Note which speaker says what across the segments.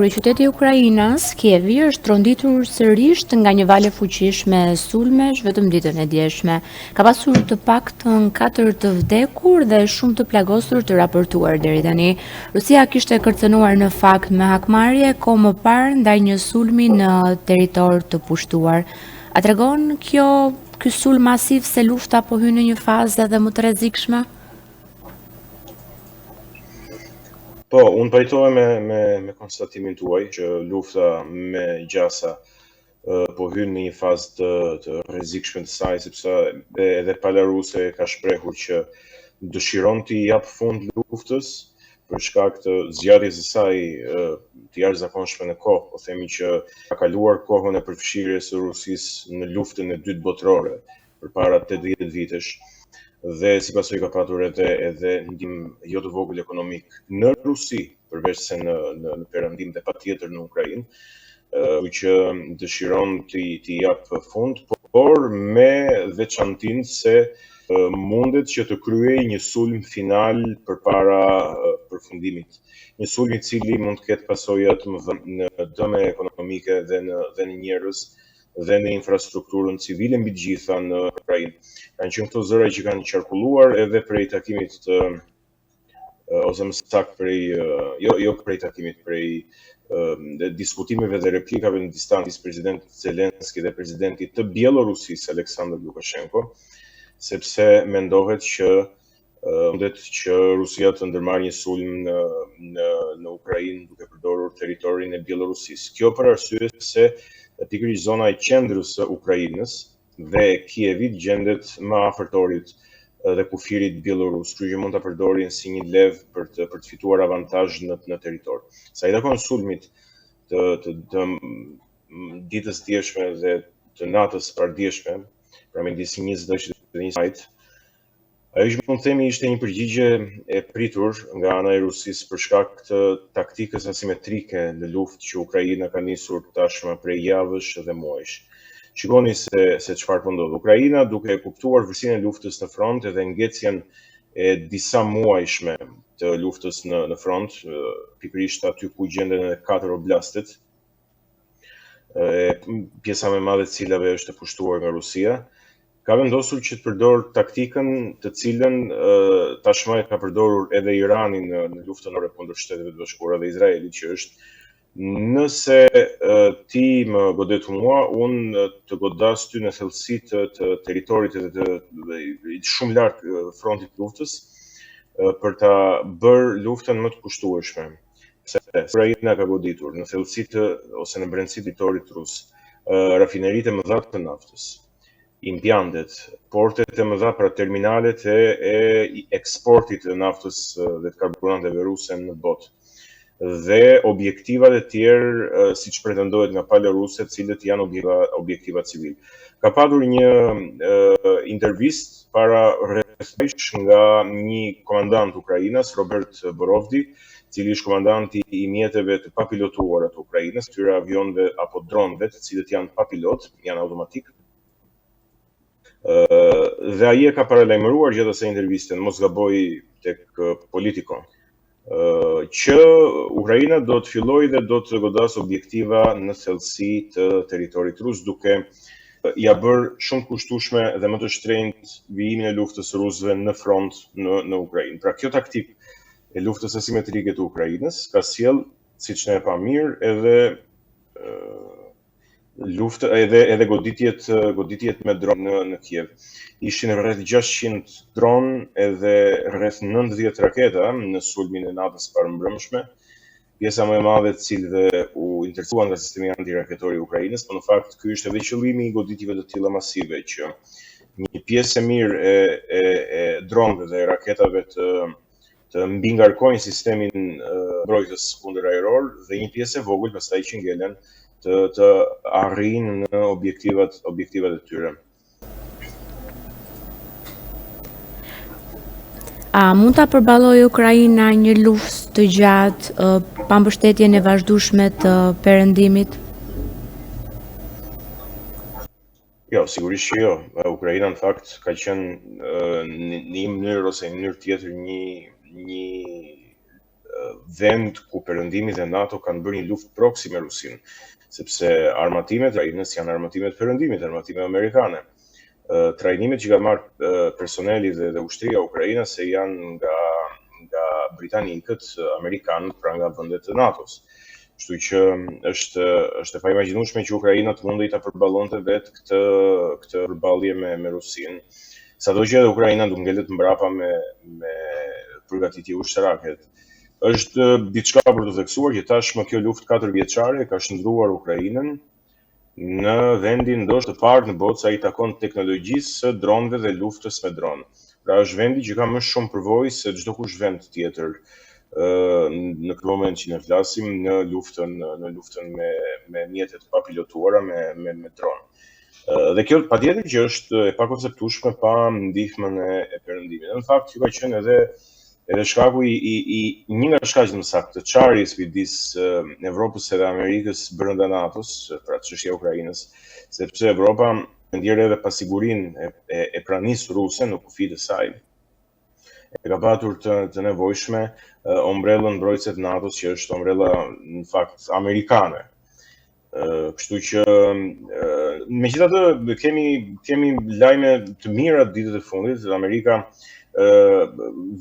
Speaker 1: Kryeqyteti ukrainas, Kievi, është tronditur sërish nga një valë e fuqishme sulmesh vetëm ditën e djeshme. Ka pasur të paktën 4 të vdekur dhe shumë të plagosur të raportuar deri tani. Rusia kishte kërcënuar në fakt me hakmarrje kohë më parë ndaj një sulmi në territor të pushtuar. A tregon kjo ky sulm masiv se lufta po hyn në një fazë edhe më të rrezikshme?
Speaker 2: Po, unë pajtohem me, me, me konstatimin tuaj që lufta me gjasa po hyn në një fazë të, të rrezikshme të saj, sepse edhe pala ruse ka shprehur që dëshiron t'i japë fund luftës për shkak të zgjatjes së saj të jashtëzakonshme në kohë, po themi që ka kaluar kohën e përfshirjes së Rusisë në luftën e dytë botërore, përpara 80 vitesh dhe si pasojë ka patur edhe edhe ndikim jo të vogël ekonomik në Rusi, përveç se në në, në perëndim dhe patjetër në Ukrainë, që dëshiron t'i t'i japë fund, por me veçantinë se mundet që të kryejë një sulm final përpara përfundimit. Një sulm i cili mund të ketë pasoja të mëdha në dëme ekonomike dhe në dhe në njerëz dhe në infrastrukturën civile mbi të gjitha në Ukrainë. Kanë qenë këto zëra që kanë qarkulluar edhe prej takimit të ose më saktë prej jo jo prej takimit, prej diskutimeve dhe replikave në distancë midis presidentit Zelenski dhe presidentit të Bjellorusisë Aleksandr Lukashenko, sepse mendohet që mundet që Rusia të ndërmarrë një sulm në në në Ukrainë duke përdorur territorin e Bjellorusisë. Kjo për arsye se pikërisht zona e qendrës së Ukrainës dhe Kievit gjendet më afër territorit dhe kufirit bjellorus, kështu që mund ta përdorin si një levë për të për të fituar avantazh në në territor. Sa i takon sulmit të të, të ditës djeshme dhe të natës pardjeshme, pra midis 20 dhe 21 majit, Ajo që mund të themi ishte një përgjigje e pritur nga ana e Rusisë për shkak të taktikës asimetrike në luftë që Ukraina ka nisur tashmë prej javësh dhe muajsh. Shikoni se se çfarë po ndodh. Ukraina duke e kuptuar vështirësinë e luftës në front edhe ngecjen e disa muajshme të luftës në në front, pikërisht aty ku gjenden edhe katër oblastet, e pjesa më e madhe e të cilave është e pushtuar nga Rusia, ka vendosur që të përdorë taktikën të cilën tashmë e ka përdorur edhe Irani në, në luftën ore kundër Shteteve të Bashkuara dhe Izraelit, që është nëse ti më godet mua, unë të godas ty në thellësi të, të territorit edhe të, të shumë larg frontit të luftës për ta bërë luftën më të kushtueshme. Pse Ukraina ka goditur në thellësi të ose në brendësi të territorit rus, rafineritë e mëdha të naftës, impiantet, portet e mëdha, pra terminalet e, e eksportit të naftës dhe të karburanteve ruse në botë dhe objektivat e tjerë, siç pretendohet nga pala ruse, të cilët janë objektiva, objektiva civil. Ka patur një intervistë para rreth muajsh nga një komandant ukrainas, Robert Borovdi, i cili është komandanti i mjeteve të papilotuara të Ukrainës, këtyre avionëve apo dronëve, të cilët janë pa pilot, janë automatik. Dhe ai e ka paralajmëruar gjatë asaj interviste, në mos gaboj tek Politico, që Ukraina do të fillojë dhe do të godasë objektiva në thellësi të territorit rus, duke ia bërë shumë të kushtueshme dhe më të shtrenjtë vijimin e luftës rusëve në front në në Ukrainë. Pra kjo taktikë e luftës asimetrike të Ukrainës ka sjellë, siç ne e pamë mirë, edhe luftë edhe edhe goditjet goditjet me dron në në Kiev. Ishin rreth 600 dron edhe rreth 90 raketa në sulmin e natës parmbrëmshme, pjesa më e madhe të cilëve u interceptuan nga sistemi antiraketor i Ukrainës, por në fakt ky ishte edhe qëllimi i goditjeve të tilla masive që një pjesë e mirë e e e dronëve dhe raketave të të mbingarkojnë sistemin mbrojtës kundërajror dhe një pjesë e vogël pastaj që ngelen të të arrijnë në objektivat objektivat e tyre.
Speaker 1: A mund ta përballojë Ukraina një luftë të gjatë pa mbështetjen e vazhdueshme të Perëndimit?
Speaker 2: Jo, sigurisht që jo. Ukraina në fakt ka qenë në një mënyrë ose një mënyrë tjetër një një vend ku Perëndimi dhe NATO kanë bërë një luftë proxy me Rusinë, sepse armatimet e Ukrainës janë armatime të Perëndimit, armatime amerikane. Trajnimet që ka marrë personeli dhe, dhe ushtria ukrainase janë nga nga britanikët, amerikanët, pra nga vendet e NATO-s. Kështu që është është e paimagjinueshme që Ukraina të mundej ta përballonte vetë këtë këtë përballje me me Rusinë. Sado që edhe Ukraina nuk ngelet mbrapa me me përgatitje ushtarake. Është diçka për të theksuar që tashmë kjo luftë katër vjeçare ka shndërruar Ukrainën në vendin ndoshta të parë në botë sa i takon teknologjisë së dronëve dhe luftës me dron. Pra është vendi që ka më shumë përvojë se çdo kush vend tjetër në këtë moment që ne flasim në luftën në luftën me me mjete të papilotuara me me me dron. Dhe kjo patjetër që është e pakonceptueshme pa ndihmën e, e Perëndimit. Në fakt kjo ka qenë edhe edhe shkaku i, i, i një nga shkaqet më saktë të çarjes midis Evropës edhe Amerikës brenda NATO-s, pra çështja e Ukrainës, sepse Evropa ndjerë edhe pasigurinë e, e, e pranisë ruse në kufijtë e saj. E ka patur të, të nevojshme ombrellën mbrojtëse të NATO-s, që është ombrella në fakt amerikane. Kështu që megjithatë kemi kemi lajme të mira ditët e fundit, Amerika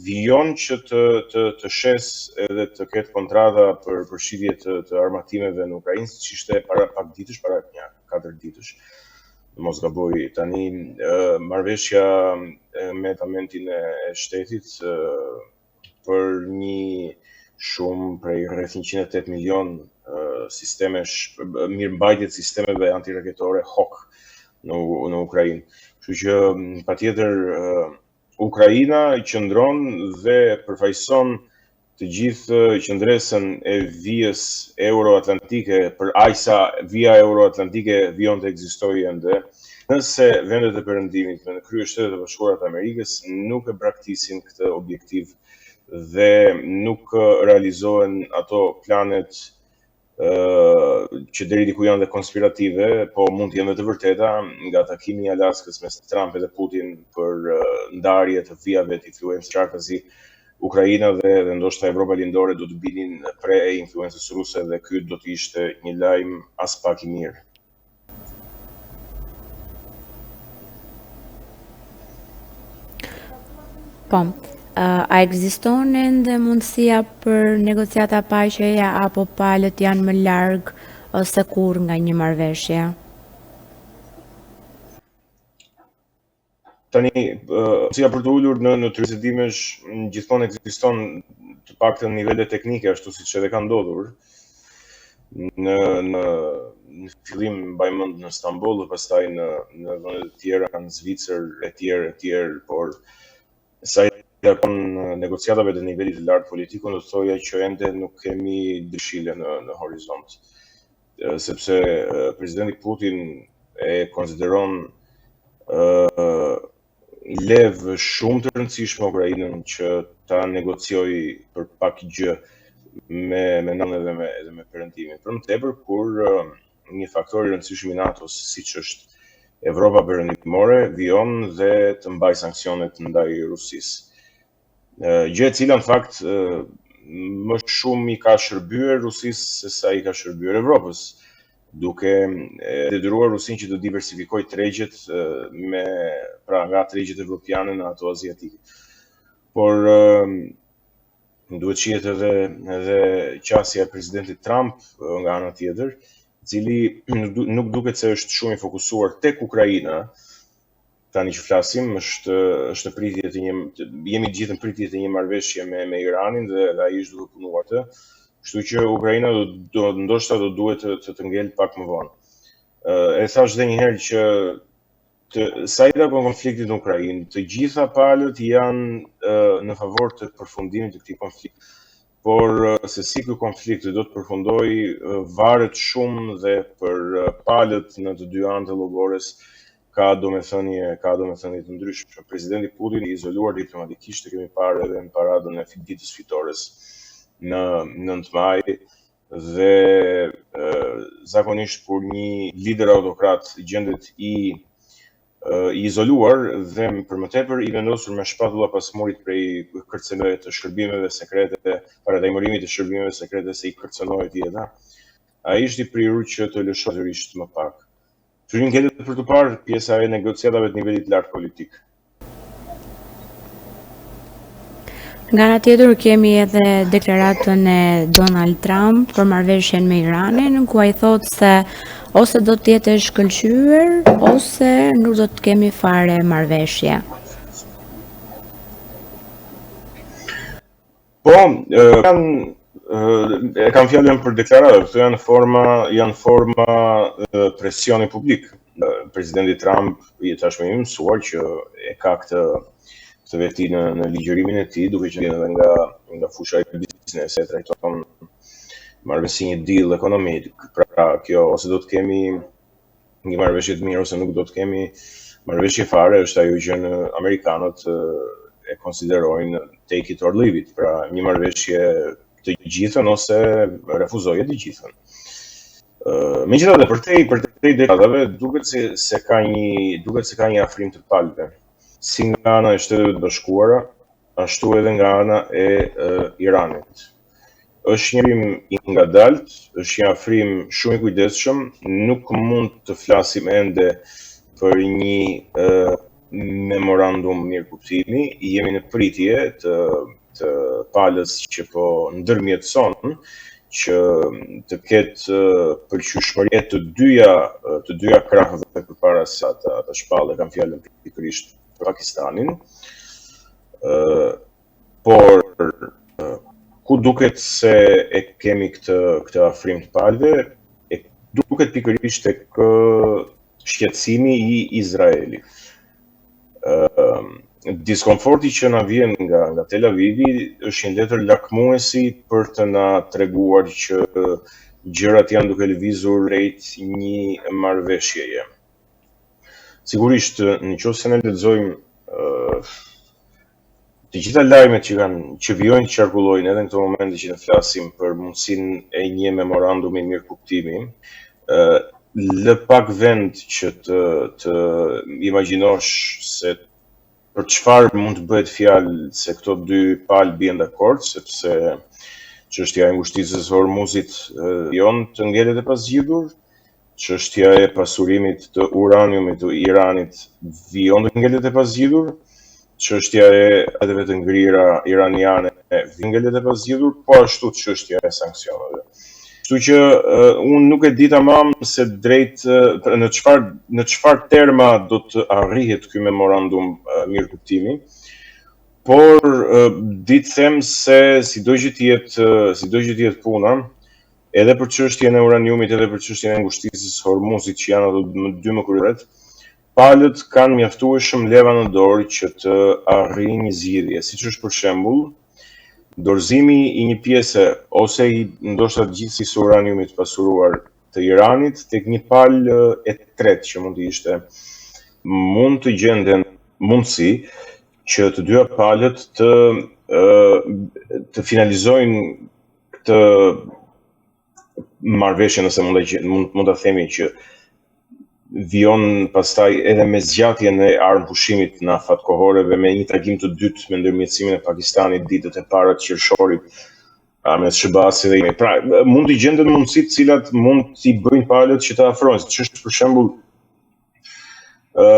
Speaker 2: vijon që të të të shes edhe të ketë kontrata për për shitje të të armatimeve në Ukrainë, siç ishte para pak ditësh, para nja katër ditësh. Në mos gaboj tani marrëveshja me Departamentin e Shtetit për një shumë prej rreth 108 milion sistemesh mirëmbajtje të sistemeve antiraketore Hawk në në Ukrainë. Kështu që patjetër Ukraina qëndron dhe përfaqëson të gjithë qëndresën e vijës euroatlantike për aq sa vija euroatlantike vijon të ekzistojë ende, nëse vendet e Perëndimit me në krye Shtetet e Bashkuara të Amerikës nuk e braktisin këtë objektiv dhe nuk realizohen ato planet që deri diku janë dhe konspirative, po mund të jenë dhe të vërteta nga takimi i Alaskës mes Trump dhe Putin për ndarje të vijave të influencës qartazi Ukraina dhe, dhe ndoshta Evropa Lindore do të binin pre e influencës ruse dhe ky do të ishte një lajm aspak i mirë.
Speaker 1: Po, a ekziston ende mundësia për negociata paqeje apo palët janë më larg se kurrë nga një marrëveshje?
Speaker 2: Tani, mundësia për të ulur në në tryezë bisedimesh gjithmonë ekziston të paktën në nivele teknike, ashtu siç edhe ka ndodhur. Në në në fillim mbaj mend në Stamboll dhe pastaj në në vende të tjera, në Zvicër etj etj, por sa i takon negociatave të nivelit të lartë politik, unë do të thoja që ende nuk kemi dritë jeshile në në horizont. Sepse presidenti Putin e konsideron levë shumë të rëndësishme Ukrainën që ta negociojë për pak gjë me me NATO edhe me edhe me Perëndimin. Për më tepër kur një faktor i rëndësishëm i NATO-s, siç është Evropa Perëndimore, vijon dhe të mbajë sanksionet ndaj Rusisë. Gjë e cila në fakt më shumë i ka shërbyer Rusisë se sa i ka shërbyer Evropës, duke e detyruar Rusinë që të diversifikojë tregjet me pra nga tregjet evropiane në ato aziatike. Por duhet shihet edhe edhe qasja e presidentit Trump nga ana tjetër, i cili nuk duket se është shumë i fokusuar tek Ukraina, tani që flasim është është në pritje të një jemi të gjithë në pritje të një marrëveshje me me Iranin dhe, dhe ai është duke punuar të. Kështu që Ukraina do, do ndoshta do duhet të, të, të ngel pak më vonë. E thash edhe një herë që të, sa i takon konfliktit në Ukrainë, të gjitha palët janë në favor të përfundimit të këtij konflikti. Por se si ky konflikt do të përfundojë varet shumë dhe për palët në të dy anët e llogores ka domethënie, ka domethënie të ndryshme. Presidenti Putin i izoluar diplomatikisht e kemi parë edhe në paradën e ditës fitores në 9 maj dhe zakonisht kur një lider autokrat gjendet i I izoluar dhe për më tepër i vendosur me shpatulla pas murit prej kërcënimeve të shërbimeve sekrete, paralajmërimit të shërbimeve sekrete se i kërcënohet jeta, ai është i prirur që të lëshojë natyrisht më pak. Kështu që ngelet për t'u parë pjesa e negociatave të nivelit të lartë politik.
Speaker 1: Nga ana tjetër kemi edhe deklaratën e Donald Trump për marrëveshjen me Iranin, ku ai thotë se ose do të jetë e shkëlqyer ose nuk do të kemi fare marrëveshje.
Speaker 2: Po, kanë e kam fjalën për deklaratat, këto janë forma janë forma presioni publik. Presidenti Trump i tashmë i mësuar që e ka këtë këtë veti në në ligjërimin e tij, duke qenë edhe nga nga fusha e biznesit, e trajton marrëveshjen si një deal ekonomik. Pra, kjo ose do të kemi një marrëveshje të mirë ose nuk do të kemi marrëveshje fare, është ajo që në amerikanët e konsiderojnë take it or leave it, pra një marrëveshje të gjithën ose refuzoje të gjithën. Megjithatë, përtej përtej deklaratave duket se se ka një duket se ka një afrim të palëve, si nga ana e Shteteve të Bashkuara, ashtu edhe nga ana e Iranit. Është një afrim i ngadalt, është një afrim shumë i kujdesshëm, nuk mund të flasim ende për një memorandum mirëkuptimi, jemi në pritje të të palës që po ndërmjetëson që të ketë pëlqyeshmëri të dyja të dyja krahëve përpara se ta ta shpallë, kam fjalën pikërisht për Pakistanin. Ë por ku duket se e kemi këtë këtë afrim të palëve, e duket pikërisht tek shqetësimi i Izraelit. Ë diskomforti që na vjen nga nga Tel Avivi është një letër lakmuesi për të na treguar që gjërat janë duke lëvizur drejt një marrëveshjeje. Sigurisht, në qoftë se ne lexojmë të gjitha lajmet që kanë që vijojnë të qarkullojnë edhe në këto momente që ne flasim për mundësinë e një memorandumi mirëkuptimi, ë lë pak vend që të të imagjinosh se për çfarë mund të bëhet fjalë se këto dy palë bien dakord, sepse çështja e ngushticës së Hormuzit vijon të ngelet e pazgjidhur, çështja e pasurimit të uraniumit të Iranit vijon të ngelet e pazgjidhur, çështja e aseteve të ngrira iraniane vijon ngelet e pazgjidhur, po ashtu çështja e sanksioneve. Kështu që uh, unë nuk e di tamam se drejt uh, në çfarë në çfarë terma do të arrihet ky memorandum uh, mirëkuptimi, por uh, di të them se sido që të jetë uh, sido që të jetë puna, edhe për çështjen e uraniumit edhe për çështjen e ngushticës së Hormuzit që janë ato dy më kryesoret, palët kanë mjaftueshëm leva në dorë që të arrijnë një zgjidhje, siç është për shembull dorëzimi i një pjese ose i ndoshta të gjithësisë së uraniumit të pasuruar të Iranit tek një palë e tretë që mund të ishte mund të gjenden mundësi që të dyja palët të të finalizojnë këtë marrëveshje nëse mund ta mund mund ta themi që vijon pastaj edhe me zgjatjen e armëpushimit në afat kohore dhe me një takim të dytë me ndërmjetësimin e Pakistanit ditët e para të qershorit mes SHBA-së dhe Iranit. Pra, mund të gjenden mundësi të cilat mund t'i bëjnë palët që të afrohen, siç është për shembull ë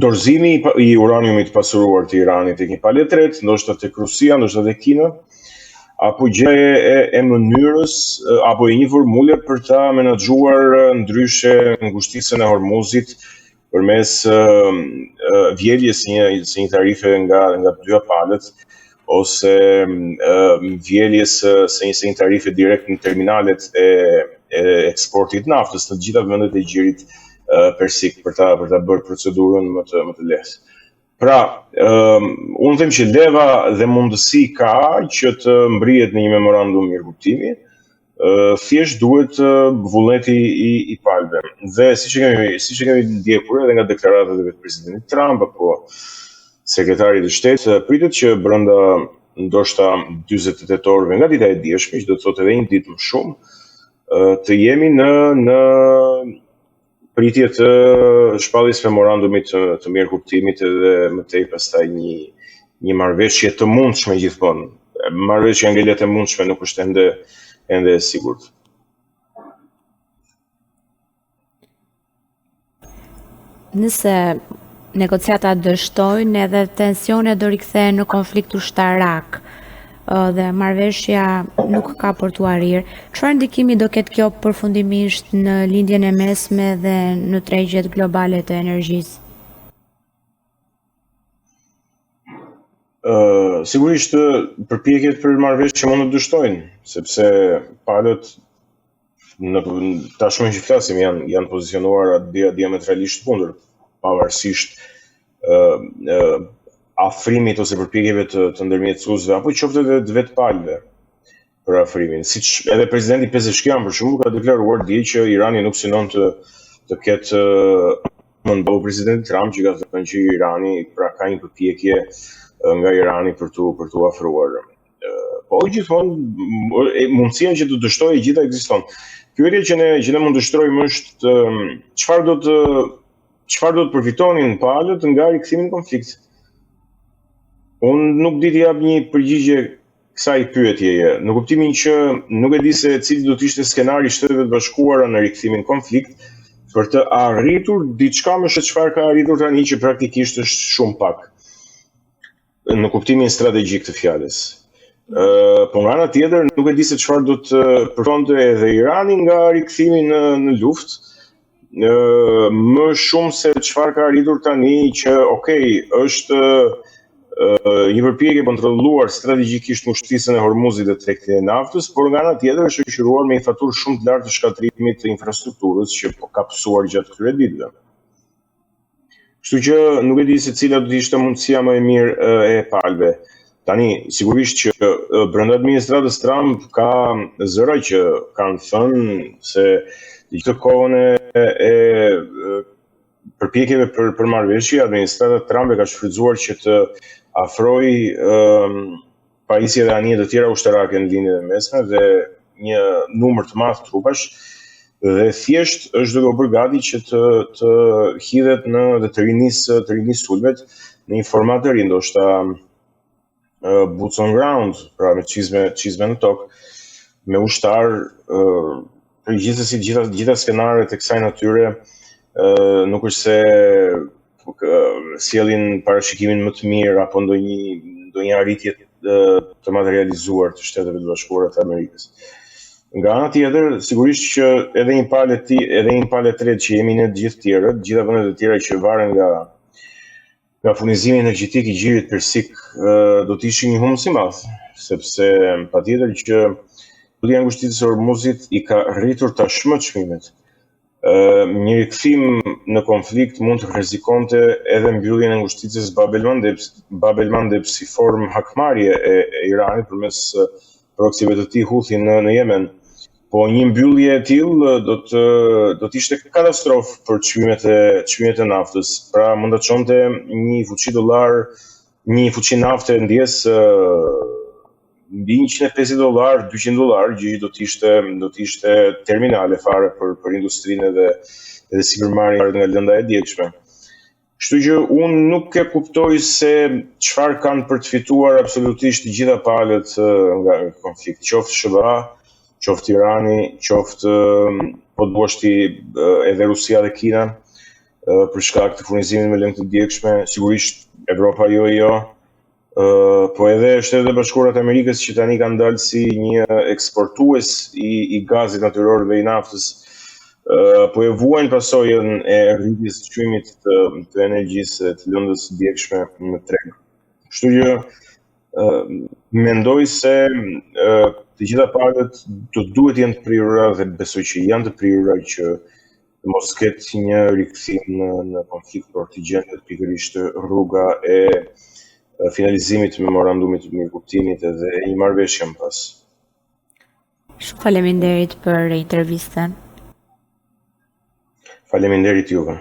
Speaker 2: dorëzimi i uraniumit të pasuruar të Iranit tek një palë e tretë, ndoshta tek Rusia, ndoshta tek Kina, apo gjetja e, e, e mënyrës apo e një formule për ta menaxhuar ndryshe ngushticën e Hormuzit përmes vjeljes së një së një tarife nga nga të dyja palët ose vjeljes së së një së një tarife direkt në terminalet e e eksportit të naftës në të gjitha vendet e gjirit persik për ta për ta bërë procedurën më të më të lehtë. Pra, um, unë them që leva dhe mundësi ka që të mbrihet në një memorandum mirëkuptimi, thjesht duhet vullneti i, i palëve. Dhe siç e kemi siç e kemi ndjekur edhe nga deklaratat e vetë presidentit Trump apo sekretarit të shtetit, pritet që brenda ndoshta 48 orëve nga dita e djeshme, që do të thotë edhe një ditë më shumë, të jemi në në pritje të shpalljes memorandumit të, të mirëkuptimit edhe më tej pastaj një një marrëveshje të mundshme gjithmonë. Marrëveshja ngelet e mundshme, nuk është ende ende e sigurt.
Speaker 1: Nëse negociatat dështojnë edhe tensionet do rikthehen në konflikt ushtarak dhe marrëveshja nuk ka për t'u arrirë, çfarë ndikimi do ketë kjo përfundimisht në Lindjen e Mesme dhe në tregjet globale të energjisë?
Speaker 2: Uh, sigurisht përpjekjet për marrëveshje mund të dështojnë, sepse palët në tashmë që flasim janë janë pozicionuar diametralisht kundër, pavarësisht ë uh, uh, afrimit ose përpjekjeve të, të ndërmjetësuesve apo qoftë edhe të vetë palëve për afrimin. Siç edhe presidenti Pezeshkian për shembull ka deklaruar dje që Irani nuk synon të të ketë më ndau presidenti Trump që ka thënë që Irani pra ka një përpjekje nga Irani për t'u për t'u afruar. Po gjithmonë mundësia që të dështojë e gjitha ekziston. Pyetja që ne që ne mund të shtrojmë është çfarë do të çfarë do të përfitonin palët nga rikthimi në konflikt. Unë nuk di të jap një përgjigje kësaj pyetjeje, në kuptimin që nuk e di se cili do të ishte skenari i Shteteve të Bashkuara në rikthimin në konflikt për të arritur diçka më shumë çfarë ka arritur tani që praktikisht është shumë pak. Në kuptimin strategjik të fjalës. Ë, po nga ana tjetër nuk e di se çfarë do të përfitonte edhe Irani nga rikthimi në në luftë, ë më shumë se çfarë ka arritur tani që ok, është një përpjekje për kontrolluar strategjikisht ngushticën e Hormuzit dhe tregtinë e naftës, por nga ana tjetër është shoqëruar me një faturë shumë të lartë të shkatërrimit të infrastrukturës që po ka pësuar gjatë këtyre ditëve. Kështu që nuk e di se cila do të ishte mundësia më e mirë e palëve. Tani, sigurisht që brenda administratës Trump ka zëra që kanë thënë se gjithë kohën e, e përpjekjeve për për marrëveshje, administrata Trump e ka shfrytëzuar që të afrojë pajisje dhe anije të tjera ushtarake në Lindjen e Mesme dhe një numër të madh trupash dhe thjesht është duke u bërë gati që të të hidhet në dhe të rinisë të rinisë sulmet në një format të ri, ndoshta uh, boots on ground, pra me çizme çizme në tokë, me ushtarë uh, për gjithsesi gjitha gjitha skenaret e kësaj natyre uh, nuk është se sjellin parashikimin më të mirë apo ndonjë ndonjë arritje të materializuar të Shteteve të Bashkuara të Amerikës. Nga ana tjetër, sigurisht që edhe një palë ti, edhe një palë e tretë që jemi ne të gjithë tjerët, të gjitha vendet e tjera që varen nga nga furnizimi energjetik i gjirit persik do të ishin një humbës i madh, sepse patjetër që mbyllja e ngushticës së Hormuzit i ka rritur tashmë çmimet. Një rikthim në konflikt mund të rrezikonte edhe mbylljen e ngushticës Bab el-Mandeb, Bab el-Mandeb si formë hakmarrje e, e Iranit përmes proksive të tij Houthi në në Jemen. Po një mbyllje e tillë do të do të ishte katastrofë për çmimet e çmimet e naftës. Pra mund ta çonte një fuçi dollar, një fuçi nafte ndjesë mbi 150 dollar, 200 dollar, gjë që do të ishte do të ishte terminale fare për për industrinë edhe edhe sipërmarrjen nga lënda e djegshme. Kështu që unë nuk e kuptoj se çfarë kanë për të fituar absolutisht të gjitha palët nga konflikti, qoftë SHBA, qoftë Irani, qoftë po duash ti edhe Rusia dhe Kina për shkak të furnizimit me lëndë të djegshme, sigurisht Evropa jo jo, po edhe Shtetet e Bashkuara të Amerikës që tani kanë dalë si një eksportues i, i gazit natyror dhe i naftës, po e vuajnë pasojën e rritjes së çmimit të, të energjisë dhe të lëndës së djegshme në treg. Kështu që mendoj se të gjitha palët do duhet të jenë të prirura dhe besoj që janë të prirura që të mos ketë një rikthim në në konflikt, por të gjendet pikërisht rruga e finalizimit të memorandumit të mirëkuptimit edhe një marrëveshje më pas.
Speaker 1: Shumë faleminderit për intervistën.
Speaker 2: Faleminderit juve.